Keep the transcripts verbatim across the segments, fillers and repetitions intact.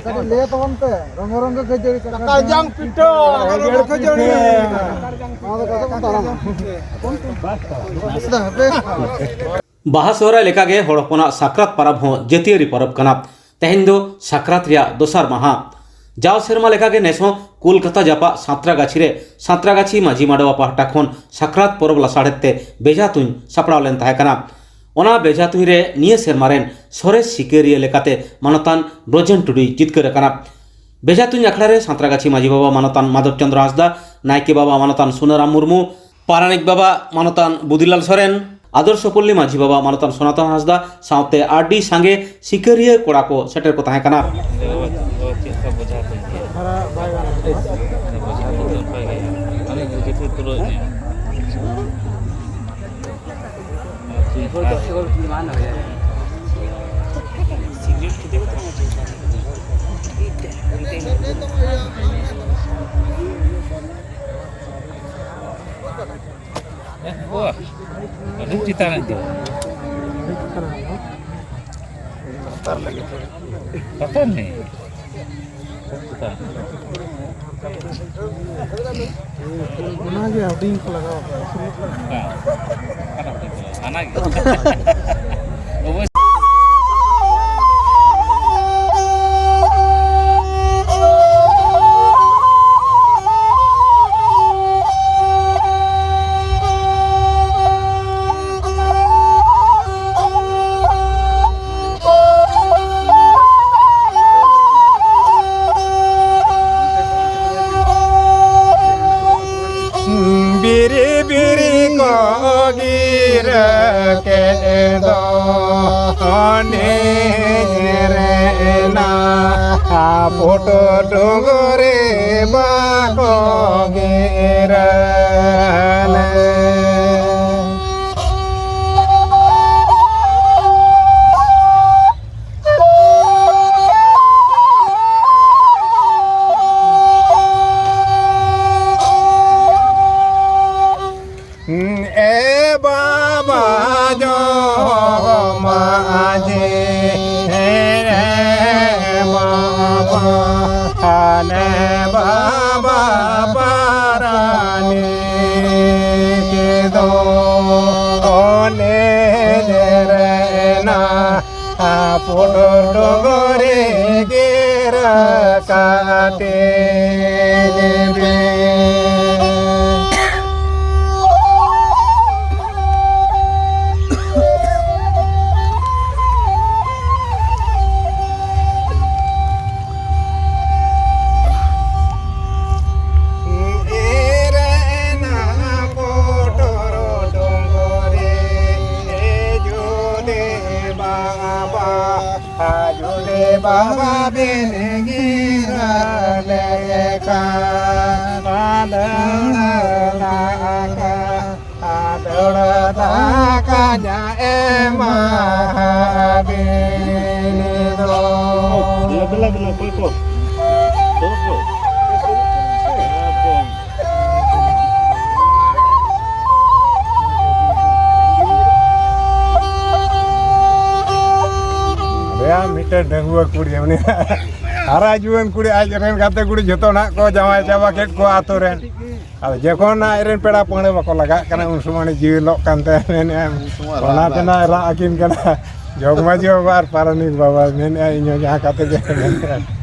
ᱠᱟᱹᱴᱤᱡ ᱞᱟᱹᱭ ᱛᱟᱵᱚᱱ ᱯᱮ, ᱨᱚᱝᱜᱚ ᱨᱚᱝᱜᱚ ᱠᱷᱟᱹᱡᱟᱹᱲᱤ ᱠᱟᱠᱟ ᱡᱟᱝ ᱯᱤᱴᱷᱟᱹ, ᱨᱚᱝᱜᱚ ᱨᱚᱝᱜᱚ ᱠᱷᱟᱹᱡᱟᱹᱲᱤ᱾ ᱱᱚᱣᱟ ᱫᱚ ᱠᱟᱛᱷᱟ ᱵᱚᱱ ᱛᱟᱲᱟᱢᱟ᱾ ᱵᱟᱦᱟ ᱥᱚᱦᱨᱟᱭ ᱞᱮᱠᱟᱜᱮ ᱦᱚᱲ ᱦᱚᱯᱚᱱᱟᱜ ᱥᱟᱠᱨᱟᱛ ᱯᱚᱨᱚᱵᱽ ᱦᱚᱸ ᱡᱟᱹᱛᱤᱭᱟᱹᱨᱤ ᱯᱚᱨᱚᱵᱽ ᱠᱟᱱᱟ᱾ ᱛᱮᱦᱮᱧ ᱫᱚ ᱥᱟᱠᱨᱟᱛ ᱨᱮᱭᱟᱜ ᱫᱚᱥᱟᱨ ᱢᱟᱦᱟ᱾ ᱡᱟᱣ ᱥᱮᱨᱢᱟ ᱞᱮᱠᱟᱜᱮ ᱱᱮᱥ ᱦᱚᱸ ᱠᱳᱞᱠᱟᱛᱟ ᱡᱟᱯᱟᱜ ᱥᱟᱸᱛᱨᱟᱜᱟᱪᱷᱤ ᱨᱮ ᱥᱟᱸᱛᱨᱟᱜᱟᱪᱷᱤ ᱢᱟᱹᱡᱷᱤ ᱢᱟᱰᱣᱟ ᱯᱟᱦᱴᱟ ᱠᱷᱚᱱ ᱥᱟᱠᱨᱟᱛ ᱯᱚᱨᱚᱵᱽ ᱞᱟᱥᱟᱲᱦᱮᱫ ᱛᱮ ᱵᱮᱡᱷᱟ ᱛᱩᱧ ᱥᱟᱯᱲᱟᱣ ᱞᱮᱱ ᱛᱟᱦᱮᱸ ᱠᱟᱱᱟ᱾ ᱚᱱᱟ ᱵᱮᱡᱷᱟ ᱛᱩᱧ ᱨᱮ ᱱᱤᱭᱟᱹ ᱥᱮᱨᱢᱟ ᱨᱮᱱ ᱥᱚᱨᱮᱥ ᱥᱤᱠᱟᱹᱨᱤᱭᱟᱹ ᱞᱮᱠᱟᱛᱮ ᱢᱟᱱᱚᱛᱟᱱ ᱵᱨᱚᱡᱮᱱ ᱴᱩᱰᱩᱭ ᱡᱤᱛᱠᱟᱹᱨ ᱟᱠᱟᱱᱟ᱾ ᱵᱮᱡᱷᱟ ᱛᱩᱧ ᱟᱠᱷᱲᱟ ᱨᱮ ᱥᱟᱸᱛᱨᱟᱜᱟᱪᱷᱤ ᱢᱟᱹᱡᱷᱤ ᱵᱟᱵᱟ ᱢᱟᱱᱚᱛᱟᱱ ᱢᱟᱫᱷᱚᱵ ᱪᱚᱸᱫᱽᱨᱚ ᱦᱟᱸᱥᱫᱟ, ᱱᱟᱭᱠᱮ ᱵᱟᱵᱟ ᱢᱟᱱᱚᱛᱟᱱ ᱥᱩᱱᱟᱨᱟᱢ ᱢᱩᱨᱢᱩ, ᱯᱟᱨᱟᱱᱤᱠ ᱵᱟᱵᱟ ᱢᱟᱱᱚᱛᱟᱱ ᱵᱩᱫᱤᱞᱟᱞ ᱥᱚᱨᱮᱱ, ᱟᱫᱚᱨᱥᱚ ᱯᱚᱞᱞᱤ ᱢᱟᱹᱡᱷᱤ ᱵᱟᱵᱟ ᱢᱟᱱᱚᱛᱟᱱ ᱥᱚᱱᱟᱛᱚᱱ ᱦᱟᱸᱥᱫᱟ ᱥᱟᱶᱛᱮ ᱟᱹᱰᱤ ᱥᱟᱸᱜᱮ ᱥᱤᱠᱟᱹᱨᱤᱭᱟᱹ ᱠᱚᱲᱟ ᱠᱚ ᱥᱮᱴᱮᱨ ᱠᱚ ᱛᱟᱦᱮᱸ ᱠᱟᱱᱟ᱾ ᱪᱮᱫ ᱞᱮᱠᱟ ᱵᱚᱡᱷᱟ ᱛᱩᱧ ᱜᱮᱭᱟ? ᱵᱚᱡᱷᱟ ᱛᱩᱧ ᱫᱚ ᱚᱱᱠᱟ ᱜᱮ᱾ ᱟᱹᱞᱤᱧ ᱜᱮ ᱛᱩᱞᱟᱹᱣ ᱧᱚᱜ᱾ ᱮ ᱵᱟᱵᱟ, ᱟᱹᱰᱤ ᱪᱮᱛᱟᱱ ᱨᱮ ᱫᱚ᱾ ᱞᱟᱛᱟᱨ ᱨᱮ᱾ ᱚᱱᱟᱜᱮ ᱦᱩᱰᱤᱧ ᱠᱚ ᱞᱟᱜᱟᱣ ᱠᱟᱜᱼᱟ᱾ ᱦᱟᱱᱟ ᱜᱮ᱾ ᱵᱤᱨᱤ ᱵᱤᱨᱤ ᱠᱚ ᱜᱤᱨᱟᱹ ᱠᱮᱫ ᱫᱚ ᱱᱤᱡᱮᱨᱮᱱᱟ ᱯᱩᱴ ᱰᱩᱝᱨᱤ ᱵᱟᱠᱚ ᱜᱤᱨᱟᱹ ᱞᱮ᱾ ᱮ ᱵᱟ ᱦᱮ ᱵᱟᱵᱟ, ᱦᱟᱱᱮ ᱵᱟᱵᱟ ᱯᱟᱨᱟᱱᱤ ᱠᱮᱫᱚ ᱚᱱᱮ ᱨᱮᱱᱟ ᱯᱩᱴᱩᱨ ᱰᱩᱝᱨᱤ ᱜᱤᱨᱟᱹ ᱠᱟᱛᱮ᱾ ᱟᱡᱩᱞᱮ ᱵᱟᱵᱟ ᱵᱮᱱ ᱜᱤᱨᱟᱹ ᱞᱮᱠᱷᱟᱱ, ᱫᱟᱹᱲ ᱫᱟᱠᱟ, ᱫᱟᱹᱲ ᱫᱟᱠᱟ ᱧᱟ ᱮᱢᱟ ᱵᱤᱱ ᱫᱚ᱾ ᱫᱮᱞᱟ, ᱫᱮᱞᱟ, ᱫᱮᱞᱟ, ᱚᱠᱚᱭ ᱠᱚ? ᱫᱩᱲᱩᱵ ᱠᱚ᱾ ᱟᱞᱮᱭᱟᱜ ᱢᱤᱫᱴᱮᱱ ᱰᱟᱺᱜᱩᱣᱟᱹ ᱠᱩᱲᱤ, ᱩᱱᱤ ᱦᱟᱨᱟ ᱡᱩᱣᱟᱹᱱ ᱠᱩᱲᱤ, ᱟᱡ ᱨᱮᱱ ᱜᱟᱛᱮ ᱠᱩᱲᱤ ᱡᱷᱚᱛᱚ ᱱᱟᱦᱟᱜ ᱠᱚ ᱡᱟᱶᱟᱭ ᱪᱟᱵᱟ ᱠᱮᱫ ᱠᱚᱣᱟ ᱟᱛᱳ ᱨᱮᱱ᱾ ᱟᱫᱚ ᱡᱚᱠᱷᱚᱱ ᱟᱡ ᱨᱮᱱ ᱯᱮᱲᱟ ᱯᱟᱹᱦᱲᱟᱹ ᱵᱟᱠᱚ ᱞᱟᱜᱟᱜ ᱠᱟᱱᱟ, ᱩᱱ ᱥᱚᱢᱚᱭ ᱩᱱᱤ ᱡᱤᱣᱤ ᱞᱚᱜ ᱠᱟᱱ ᱛᱟᱭᱟ, ᱢᱮᱱᱮᱫᱼᱟ, ᱩᱱ ᱥᱚᱢᱚᱭ ᱚᱱᱟ ᱨᱟᱜ ᱛᱮ ᱱᱟᱜ ᱨᱟᱜ ᱟᱹᱠᱤᱱ ᱠᱟᱱᱟ ᱡᱚᱜᱽ ᱢᱟᱹᱡᱷᱤ ᱵᱟᱵᱟ ᱟᱨ ᱯᱟᱨᱟᱱᱤᱠ ᱵᱟᱵᱟ, ᱢᱮᱱᱮᱫᱼᱟ, ᱤᱧ ᱦᱚᱸ ᱡᱟᱦᱟᱸ ᱠᱟᱛᱮ ᱜᱮ᱾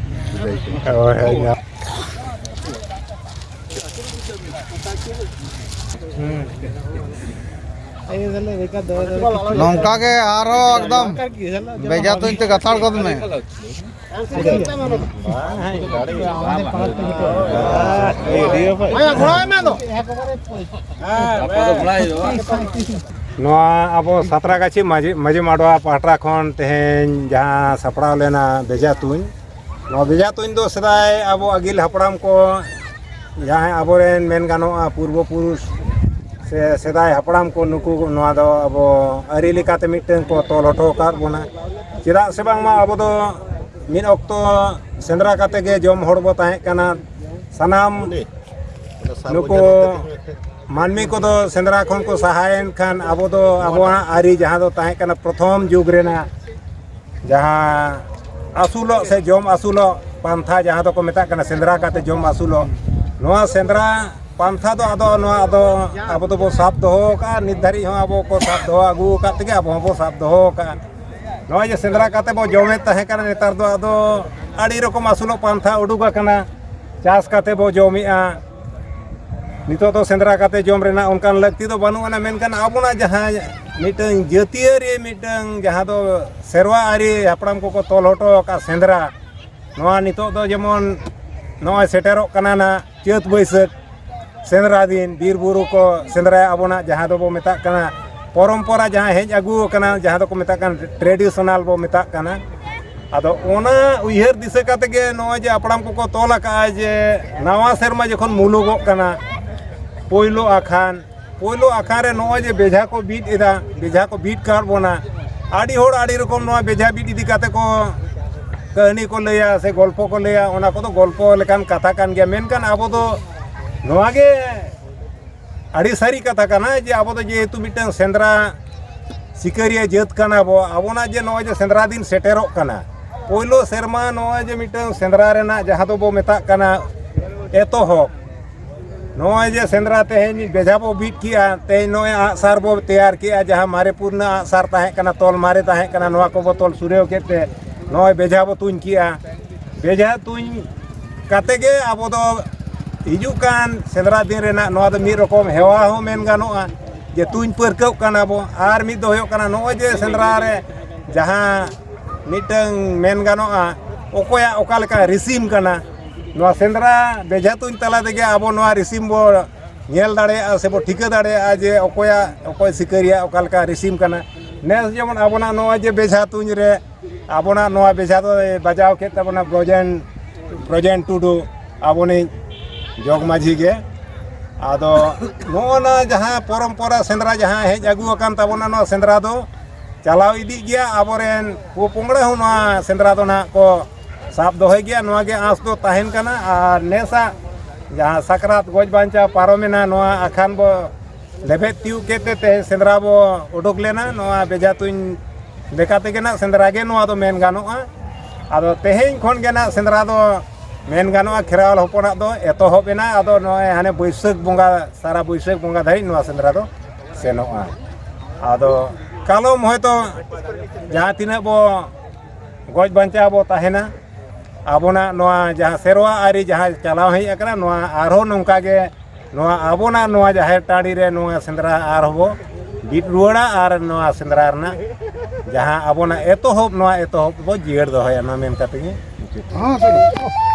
ᱦᱳᱭ, ᱦᱳᱭ, ᱧᱟᱢ᱾ ᱱᱚᱝᱠᱟ ᱜᱮ ᱟᱨᱦᱚᱸ ᱮᱠᱫᱚᱢ ᱵᱮᱡᱟ ᱛᱩᱧ ᱛᱮ ᱜᱟᱛᱷᱟᱲ ᱜᱚᱫ ᱢᱮ᱾ ᱱᱚᱣᱟ ᱟᱵᱚ ᱥᱟᱛᱨᱟᱜᱟᱪᱷᱤ ᱢᱟᱹᱡᱷᱤ, ᱢᱟᱹᱡᱷᱤ ᱢᱟᱰᱣᱟ ᱯᱟᱦᱴᱟ ᱠᱷᱚᱱ ᱛᱮᱦᱮᱧ ᱡᱟᱦᱟᱸ ᱥᱟᱯᱲᱟᱣ ᱞᱮᱱᱟ ᱵᱮᱡᱟ ᱛᱩᱧ, ᱱᱚᱣᱟ ᱵᱮᱡᱟ ᱛᱩᱧ ᱫᱚ ᱥᱮᱫᱟᱭ ᱟᱵᱚ ᱟᱹᱜᱤᱞ ᱦᱟᱯᱲᱟᱢ ᱠᱚ, ᱡᱟᱦᱟᱸᱭ ᱟᱵᱚᱨᱮᱱ ᱢᱮᱱ ᱜᱟᱱᱚᱜᱼᱟ ᱯᱩᱨᱵᱚ ᱯᱩᱨᱩᱥ ᱥᱮ ᱥᱮᱫᱟᱭ ᱦᱟᱯᱲᱟᱢ ᱠᱚ, ᱱᱩᱠᱩ ᱱᱚᱣᱟ ᱫᱚ ᱟᱵᱚ ᱟᱹᱨᱤ ᱞᱮᱠᱟᱛᱮ ᱢᱤᱫᱴᱟᱝ ᱠᱚ ᱛᱚᱞ ᱦᱚᱴᱚ ᱟᱠᱟᱫ ᱵᱚᱱᱟ᱾ ᱪᱮᱫᱟᱜ ᱥᱮ ᱵᱟᱝᱢᱟ ᱟᱵᱚ ᱫᱚ ᱢᱤᱫ ᱚᱠᱛᱚ ᱥᱮᱸᱫᱽᱨᱟ ᱠᱟᱛᱮ ᱜᱮ ᱡᱚᱢ ᱦᱚᱲ ᱵᱚ ᱛᱟᱦᱮᱸ ᱠᱟᱱᱟ᱾ ᱥᱟᱱᱟᱢ ᱱᱩᱠᱩ ᱢᱟᱹᱱᱢᱤ ᱠᱚᱫᱚ ᱥᱮᱸᱫᱽᱨᱟ ᱠᱷᱚᱱ ᱠᱚ ᱥᱟᱦᱟᱭᱮᱱ ᱠᱷᱟᱱ, ᱟᱵᱚ ᱫᱚ ᱟᱵᱚᱣᱟᱜ ᱟᱹᱨᱤ, ᱡᱟᱦᱟᱸ ᱫᱚ ᱛᱟᱦᱮᱸ ᱠᱟᱱᱟ ᱯᱨᱚᱛᱷᱚᱢ ᱡᱩᱜᱽ ᱨᱮᱱᱟᱜ, ᱡᱟᱦᱟᱸ ᱟᱹᱥᱩᱞᱚᱜ ᱥᱮ ᱡᱚᱢ ᱟᱹᱥᱩᱞᱚᱜ ᱯᱟᱱᱛᱷᱟ, ᱡᱟᱦᱟᱸ ᱫᱚᱠᱚ ᱢᱮᱛᱟᱜ ᱠᱟᱱᱟ ᱥᱮᱸᱫᱽᱨᱟ ᱠᱟᱛᱮ ᱡᱚᱢ ᱟᱹᱥᱩᱞᱚᱜ, ᱱᱚᱣᱟ ᱥᱮᱸᱫᱽᱨᱟ ᱯᱟᱱᱛᱷᱟ ᱫᱚ ᱟᱫᱚ ᱱᱚᱣᱟ ᱟᱫᱚ ᱟᱵᱚ ᱫᱚᱵᱚ ᱥᱟᱵ ᱫᱚᱦᱚ ᱟᱠᱟᱫᱼᱟ᱾ ᱱᱤᱛ ᱫᱷᱟᱹᱨᱤᱡ ᱦᱚᱸ ᱟᱵᱚ ᱠᱚ ᱥᱟᱵ ᱫᱚᱦᱚ ᱟᱹᱜᱩ ᱟᱠᱟᱫ ᱛᱮᱜᱮ ᱟᱵᱚ ᱦᱚᱸᱵᱚ ᱥᱟᱵ ᱫᱚᱦᱚ ᱟᱠᱟᱫᱼᱟ᱾ ᱱᱚᱜᱼᱚᱭ ᱡᱮ ᱥᱮᱸᱫᱽᱨᱟ ᱠᱟᱛᱮ ᱵᱚ ᱡᱚᱢᱮᱫ ᱛᱟᱦᱮᱸ ᱠᱟᱱᱟ, ᱱᱮᱛᱟᱨ ᱫᱚ ᱟᱫᱚ ᱟᱹᱰᱤ ᱨᱚᱠᱚᱢ ᱟᱹᱥᱩᱞᱚᱜ ᱯᱟᱱᱛᱷᱟ ᱩᱰᱩᱠ ᱟᱠᱟᱱᱟ᱾ ᱪᱟᱥ ᱠᱟᱛᱮ ᱵᱚ ᱡᱚᱢᱮᱫᱼᱟ᱾ ᱱᱤᱛᱚᱜ ᱫᱚ ᱥᱮᱸᱫᱽᱨᱟ ᱠᱟᱛᱮ ᱡᱚᱢ ᱨᱮᱱᱟᱜ ᱚᱱᱠᱟᱱ ᱞᱟᱹᱠᱛᱤ ᱫᱚ ᱵᱟᱹᱱᱩᱜ ᱟᱱᱟ, ᱢᱮᱱᱠᱷᱟᱱ ᱟᱵᱚᱱᱟᱜ ᱡᱟᱦᱟᱸ ᱢᱤᱫᱴᱟᱝ ᱡᱟᱹᱛᱤᱭᱟᱹᱨᱤ ᱢᱤᱫᱴᱟᱝ ᱡᱟᱦᱟᱸ ᱫᱚ ᱥᱮᱨᱣᱟ ᱟᱹᱨᱤ ᱦᱟᱯᱲᱟᱢ ᱠᱚᱠᱚ ᱛᱚᱞ ᱦᱚᱴᱚ ᱟᱠᱟᱫ ᱥᱮᱸᱫᱽᱨᱟ, ᱱᱚᱣᱟ ᱱᱤᱛᱚᱜ ᱫᱚ ᱡᱮᱢᱚᱱ ᱱᱚᱜᱼᱚᱭ ᱥᱮᱴᱮᱨᱚᱜ ᱠᱟᱱᱟ ᱱᱟᱜ ᱪᱟᱹᱛ ᱵᱟᱹᱭᱥᱟᱹᱠᱷ ᱥᱮᱸᱫᱽᱨᱟ ᱫᱤᱱ, ᱵᱤᱨ ᱵᱩᱨᱩ ᱠᱚ ᱥᱮᱸᱫᱽᱨᱟᱭᱟ, ᱟᱵᱚᱱᱟᱜ ᱡᱟᱦᱟᱸ ᱫᱚᱵᱚ ᱢᱮᱛᱟᱜ ᱠᱟᱱᱟ ᱯᱚᱨᱚᱢᱯᱚᱨᱟ, ᱡᱟᱦᱟᱸ ᱦᱮᱡ ᱟᱹᱜᱩ ᱟᱠᱟᱱᱟ, ᱡᱟᱦᱟᱸ ᱫᱚᱠᱚ ᱢᱮᱛᱟᱜ ᱠᱟᱱ ᱴᱨᱮᱰᱤᱥᱚᱱᱟᱞ ᱵᱚ ᱢᱮᱛᱟᱜ ᱠᱟᱱᱟ᱾ ᱟᱫᱚ ᱚᱱᱟ ᱩᱭᱦᱟᱹᱨ ᱫᱤᱥᱟᱹ ᱠᱟᱛᱮ ᱜᱮ ᱱᱚᱜᱼᱚᱭ ᱡᱮ ᱦᱟᱯᱲᱟᱢ ᱠᱚᱠᱚ ᱛᱚᱞ ᱟᱠᱟᱫᱼᱟ ᱡᱮ ᱱᱟᱣᱟ ᱥᱮᱨᱢᱟ ᱡᱚᱠᱷᱚᱱ ᱢᱩᱞᱩᱜᱚᱜ ᱠᱟᱱᱟ, ᱯᱳᱭᱞᱳ ᱟᱠᱷᱟᱱ, ᱯᱳᱭᱞᱳ ᱟᱠᱷᱟᱱ ᱨᱮ ᱱᱚᱜᱼᱚᱭ ᱡᱮ ᱵᱮᱡᱷᱟ ᱠᱚ ᱵᱤᱫ ᱮᱫᱟ, ᱵᱮᱡᱷᱟ ᱠᱚ ᱵᱤᱫ ᱠᱟᱫ ᱵᱚᱱᱟ, ᱟᱹᱰᱤ ᱦᱚᱲ ᱟᱹᱰᱤ ᱨᱚᱠᱚᱢ ᱱᱚᱣᱟ ᱵᱮᱡᱷᱟ ᱵᱤᱫ ᱤᱫᱤ ᱠᱟᱛᱮ ᱠᱚ ᱠᱟᱹᱦᱱᱤ ᱠᱚ ᱞᱟᱹᱭᱟ ᱥᱮ ᱜᱚᱞᱯᱚ ᱠᱚ ᱞᱟᱹᱭᱟ, ᱚᱱᱟ ᱠᱚᱫᱚ ᱜᱚᱞᱯᱚ ᱞᱮᱠᱟᱱ ᱠᱟᱛᱷᱟ ᱠᱟᱱ ᱜᱮᱭᱟ, ᱢᱮᱱᱠᱷᱟᱱ ᱟᱵᱚ ᱫᱚ ᱱᱚᱣᱟ ᱜᱮ ᱟᱹᱰᱤ ᱥᱟᱹᱨᱤ ᱠᱟᱛᱷᱟ ᱠᱟᱱᱟ ᱡᱮ ᱟᱵᱚ ᱫᱚ ᱡᱮᱦᱮᱛᱩ ᱢᱤᱫᱴᱟᱝ ᱥᱮᱸᱫᱽᱨᱟ ᱥᱤᱠᱟᱹᱨᱤᱭᱟᱹ ᱡᱟᱹᱛ ᱠᱟᱱᱟ ᱵᱚ, ᱟᱵᱚᱱᱟᱜ ᱡᱮ ᱱᱚᱜᱼᱚᱭ ᱡᱮ ᱥᱮᱸᱫᱽᱨᱟ ᱫᱤᱱ ᱥᱮᱴᱮᱨᱚᱜ ᱠᱟᱱᱟ, ᱯᱳᱭᱞᱳ ᱥᱮᱨᱢᱟ ᱱᱚᱜᱼᱚᱭ ᱡᱮ ᱢᱤᱫᱴᱟᱝ ᱥᱮᱸᱫᱽᱨᱟ ᱨᱮᱱᱟᱜ ᱡᱟᱦᱟᱸ ᱫᱚᱵᱚ ᱢᱮᱛᱟᱜ ᱠᱟᱱᱟ ᱮᱛᱚᱦᱚᱵ, ᱱᱚᱜᱼᱚᱭ ᱡᱮ ᱥᱮᱸᱫᱽᱨᱟ ᱛᱮᱦᱮᱧ ᱵᱮᱡᱷᱟ ᱵᱚ ᱵᱤᱫ ᱠᱮᱜᱼᱟ, ᱛᱮᱦᱮᱧ ᱱᱚᱜᱼᱚᱭ ᱟᱜᱼᱥᱟᱨ ᱵᱚ ᱛᱮᱭᱟᱨ ᱠᱮᱜᱼᱟ, ᱡᱟᱦᱟᱸ ᱢᱟᱨᱮ ᱯᱩᱨᱱᱟᱹ ᱟᱜᱼᱥᱟᱨ ᱛᱟᱦᱮᱸ ᱠᱟᱱᱟ, ᱛᱚᱞ ᱢᱟᱨᱮ ᱛᱟᱦᱮᱸ ᱠᱟᱱᱟ, ᱱᱚᱣᱟ ᱠᱚᱵᱚ ᱛᱚᱞ ᱥᱩᱨᱮᱣ ᱠᱮᱫ ᱛᱮ ᱱᱚᱜᱼᱚᱭ ᱵᱮᱡᱷᱟ ᱵᱚ ᱛᱩᱧ ᱠᱮᱜᱼᱟ᱾ ᱵᱮᱡᱷᱟ ᱛᱩᱧ ᱠᱟᱛᱮ ᱜᱮ ᱟᱵᱚ ᱫᱚ ᱦᱤᱡᱩᱜ ᱠᱟᱱ ᱥᱮᱸᱫᱽᱨᱟ ᱫᱤᱱ ᱨᱮᱱᱟᱜ ᱱᱚᱣᱟ ᱫᱚ ᱢᱤᱫ ᱨᱚᱠᱚᱢ ᱦᱮᱣᱟ ᱦᱚᱸ ᱢᱮᱱ ᱜᱟᱱᱚᱜᱼᱟ, ᱡᱮ ᱛᱩᱧ ᱯᱟᱹᱨᱠᱟᱹᱣ ᱠᱟᱱᱟ ᱵᱚ᱾ ᱟᱨ ᱢᱤᱫ ᱫᱚ ᱦᱩᱭᱩᱜ ᱠᱟᱱᱟ ᱱᱚᱜᱼᱚᱭ ᱡᱮ ᱥᱮᱸᱫᱽᱨᱟ ᱨᱮ ᱡᱟᱦᱟᱸ ᱢᱤᱫᱴᱟᱝ ᱢᱮᱱ ᱜᱟᱱᱚᱜᱼᱟ ᱚᱠᱚᱭᱟᱜ ᱚᱠᱟ ᱞᱮᱠᱟ ᱨᱤᱥᱤᱢ ᱠᱟᱱᱟ, ᱱᱚᱣᱟ ᱥᱮᱸᱫᱽᱨᱟ ᱵᱮᱡᱷᱟ ᱛᱩᱧ ᱛᱟᱞᱟ ᱛᱮᱜᱮ ᱟᱵᱚ ᱱᱚᱣᱟ ᱨᱤᱥᱤᱢ ᱵᱚ ᱧᱮᱞ ᱫᱟᱲᱮᱭᱟᱜᱼᱟ ᱥᱮ ᱵᱚ ᱴᱷᱤᱠᱟᱹ ᱫᱟᱲᱮᱭᱟᱜᱼᱟ ᱡᱮ ᱚᱠᱚᱭᱟᱜ, ᱚᱠᱚᱭ ᱥᱤᱠᱟᱹᱨᱤᱭᱟᱜ ᱚᱠᱟ ᱞᱮᱠᱟ ᱨᱤᱥᱤᱢ ᱠᱟᱱᱟ᱾ ᱱᱮᱥ ᱡᱮᱢᱚᱱ ᱟᱵᱚᱱᱟᱜ ᱱᱚᱜᱼᱚᱭ ᱡᱮ ᱵᱮᱡᱷᱟ ᱛᱩᱧ ᱨᱮ ᱟᱵᱚᱱᱟᱜ ᱱᱚᱣᱟ ᱵᱮᱡᱷᱟ ᱫᱚᱭ ᱵᱟᱡᱟᱣ ᱠᱮᱫ ᱛᱟᱵᱚᱱᱟ ᱵᱨᱚᱡᱮᱱ, ᱵᱨᱚᱡᱮᱱ ᱴᱩᱰᱩ, ᱟᱵᱚᱱᱤᱡ ᱡᱚᱜᱽ ᱢᱟᱹᱡᱷᱤ ᱜᱮ᱾ ᱟᱫᱚ ᱱᱚᱜᱼᱚ ᱱᱟ ᱡᱟᱦᱟᱸ ᱯᱚᱨᱚᱢᱯᱚᱨᱟ ᱥᱮᱸᱫᱽᱨᱟ ᱡᱟᱦᱟᱸ ᱦᱮᱡ ᱟᱹᱜᱩ ᱟᱠᱟᱱ ᱛᱟᱵᱚᱱᱟ, ᱱᱚᱣᱟ ᱥᱮᱸᱫᱽᱨᱟ ᱫᱚ ᱪᱟᱞᱟᱣ ᱤᱫᱤᱜ ᱜᱮᱭᱟ᱾ ᱟᱵᱚᱨᱮᱱ ᱯᱚ ᱯᱚᱝᱲᱟ ᱦᱚᱸ ᱱᱚᱣᱟ ᱥᱮᱸᱫᱽᱨᱟ ᱫᱚ ᱱᱟᱦᱟᱜ ᱠᱚ ᱥᱟᱵ ᱫᱚᱦᱚᱭ ᱜᱮᱭᱟ, ᱱᱚᱣᱟ ᱜᱮ ᱟᱸᱥ ᱫᱚ ᱛᱟᱦᱮᱱ ᱠᱟᱱᱟ᱾ ᱟᱨ ᱱᱮᱥᱟᱜ ᱡᱟᱦᱟᱸ ᱥᱟᱠᱨᱟᱛ ᱜᱚᱡ ᱵᱟᱧᱪᱟᱣ ᱯᱟᱨᱚᱢᱮᱱᱟ, ᱱᱚᱣᱟ ᱟᱠᱷᱟᱱ ᱵᱚ ᱞᱮᱵᱮᱫ ᱛᱤᱭᱳᱜ ᱠᱮᱫ ᱛᱮ ᱛᱮᱦᱮᱧ ᱥᱮᱸᱫᱽᱨᱟ ᱵᱚ ᱩᱰᱩᱠ ᱞᱮᱱᱟ᱾ ᱱᱚᱣᱟ ᱵᱮᱡᱷᱟ ᱛᱩᱧ ᱞᱮᱠᱟ ᱛᱮᱜᱮ ᱱᱟᱜ ᱥᱮᱸᱫᱽᱨᱟ ᱜᱮ ᱱᱚᱣᱟ ᱫᱚ ᱢᱮᱱ ᱜᱟᱱᱚᱜᱼᱟ᱾ ᱟᱫᱚ ᱛᱮᱦᱮᱧ ᱠᱷᱚᱱ ᱜᱮ ᱱᱟᱜ ᱥᱮᱸᱫᱽᱨᱟ ᱫᱚ ᱢᱮᱱ ᱜᱟᱱᱚᱜᱼᱟ, ᱠᱷᱮᱨᱣᱟᱞ ᱦᱚᱯᱚᱱᱟᱜ ᱫᱚ ᱮᱛᱚᱦᱚᱵ ᱮᱱᱟ᱾ ᱟᱫᱚ ᱱᱚᱜᱼᱚᱭ ᱦᱟᱱᱮ ᱵᱟᱹᱭᱥᱟᱹᱠᱷ ᱵᱚᱸᱜᱟ, ᱥᱟᱨᱟ ᱵᱟᱹᱭᱥᱟᱹᱠᱷ ᱵᱚᱸᱜᱟ ᱫᱷᱟᱹᱨᱤᱡ ᱱᱚᱣᱟ ᱥᱮᱸᱫᱽᱨᱟ ᱫᱚ ᱥᱮᱱᱚᱜᱼᱟ᱾ ᱟᱫᱚ ᱠᱟᱞᱚᱢ ᱦᱚᱭᱛᱳ ᱡᱟᱦᱟᱸ ᱛᱤᱱᱟᱹᱜ ᱵᱚ ᱜᱚᱡ ᱵᱟᱧᱪᱟᱣ ᱵᱚ ᱛᱟᱦᱮᱱᱟ, ᱟᱵᱚᱱᱟᱜ ᱱᱚᱣᱟ ᱡᱟᱦᱟᱸ ᱥᱮᱨᱣᱟ ᱟᱹᱨᱤ ᱡᱟᱦᱟᱸ ᱪᱟᱞᱟᱣ ᱦᱮᱡ ᱟᱠᱟᱱᱟ, ᱱᱚᱣᱟ ᱟᱨᱦᱚᱸ ᱱᱚᱝᱠᱟ ᱜᱮ ᱱᱚᱣᱟ ᱟᱵᱚᱱᱟᱜ ᱱᱚᱣᱟ ᱡᱟᱦᱮᱨ ᱴᱟᱺᱰᱤ ᱨᱮ ᱱᱚᱣᱟ ᱥᱮᱸᱫᱽᱨᱟ ᱟᱨᱦᱚᱸ ᱵᱚ ᱵᱤᱫ ᱨᱩᱣᱟᱹᱲᱟ᱾ ᱟᱨ ᱱᱚᱣᱟ ᱥᱮᱸᱫᱽᱨᱟ ᱨᱮᱱᱟᱜ ᱡᱟᱦᱟᱸ ᱟᱵᱚᱱᱟᱜ ᱮᱛᱚᱦᱚᱵ, ᱱᱚᱣᱟ ᱮᱛᱚᱦᱚᱵ ᱵᱚ ᱡᱤᱭᱟᱹᱲ ᱫᱚᱦᱚᱭᱟ, ᱱᱚᱣᱟ ᱢᱮᱱ ᱠᱟᱛᱮ ᱜᱮ ᱢᱩᱪᱟᱹᱫ᱾